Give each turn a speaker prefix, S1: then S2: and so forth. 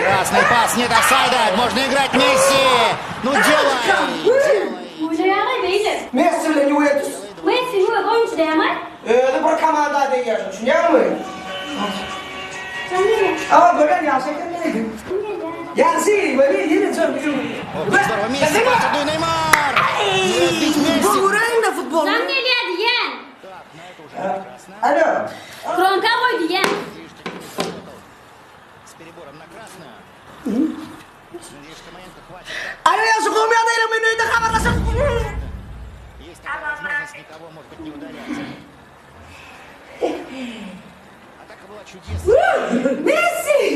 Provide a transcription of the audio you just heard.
S1: Прекрасный пас, нет офсайда, можно играть Месси. Ну делай, делай.
S2: Oýnaýaňaý beýle.
S3: Messi bilen Ýuwentus.
S2: Messiň özi oýunçy dämi?
S3: Özi bir komanda degýär, düşünýäňmi?
S2: Jaň gelýär.
S3: Awa görýän ýagşy eken diýdi.
S2: Kim gelýär?
S3: Ýagşy, weli ýene jaň
S1: Ох, здорово, Месси, пас Неймар. Не отбить Месси.
S3: Göräýiň-de futboly.
S2: Jaň gelýär diýýän.
S3: Alo.
S2: Gromka goý diýýän.
S1: С перебором на красную. Надеюсь, что момента хватит.
S3: Alo ýagşy gowy ýagdaýlar men öýde habarlaşyp.
S1: Есть такая возможность никого, может быть, не ударять. Атака была чудесной.
S3: Messi!